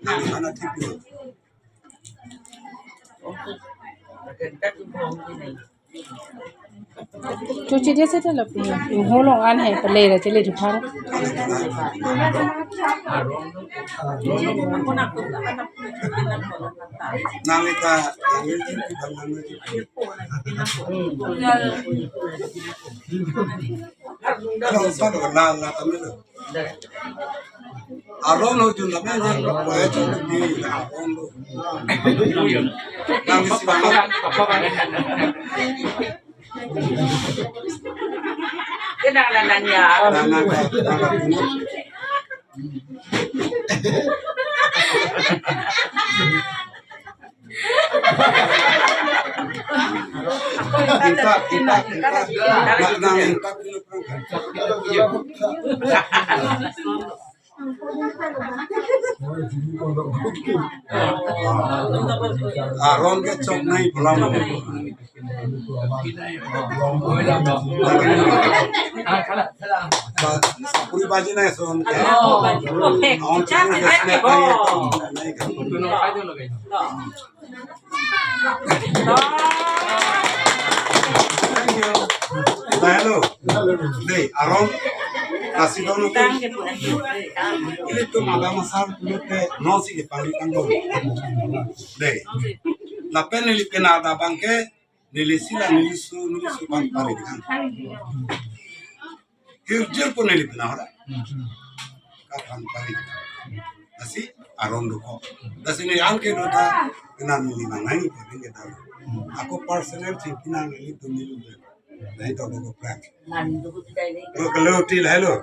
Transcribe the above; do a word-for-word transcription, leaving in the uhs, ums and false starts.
Nang mana thik lo. Chuchi dia seta lapu. Ingho along an he pale ra chele thu phang. Nang ita, nang ita, nang ita. Kalau sa lo, la, la, kami lo. Aron lo jun la, la, la, la, jun di, aron lo. Nang isi bang. Kenang la nanya. Nang, nang, nang, nang. Kita, kita, kita. Nang, nang, kita. Aron ke chok nai pulang. Puri baji nai son ke. Aron chok nai snack nai. Thank you. Hello. Dei, aron. Nasi dono tu. Ilitum ada masalah pulote nonsi kepari kangdong. Dei. Lapen neli pen ada abang ke neli sila neli su neli su bang pari kan. Hirjir pun neli pen ahora. Kapan pari. Lasi aron dokok. Lasi neli anke dota kena neli nang nang pari kita. Ako personal si kena neli tu neli. Nai to dokok prak. Lo kalau til hello.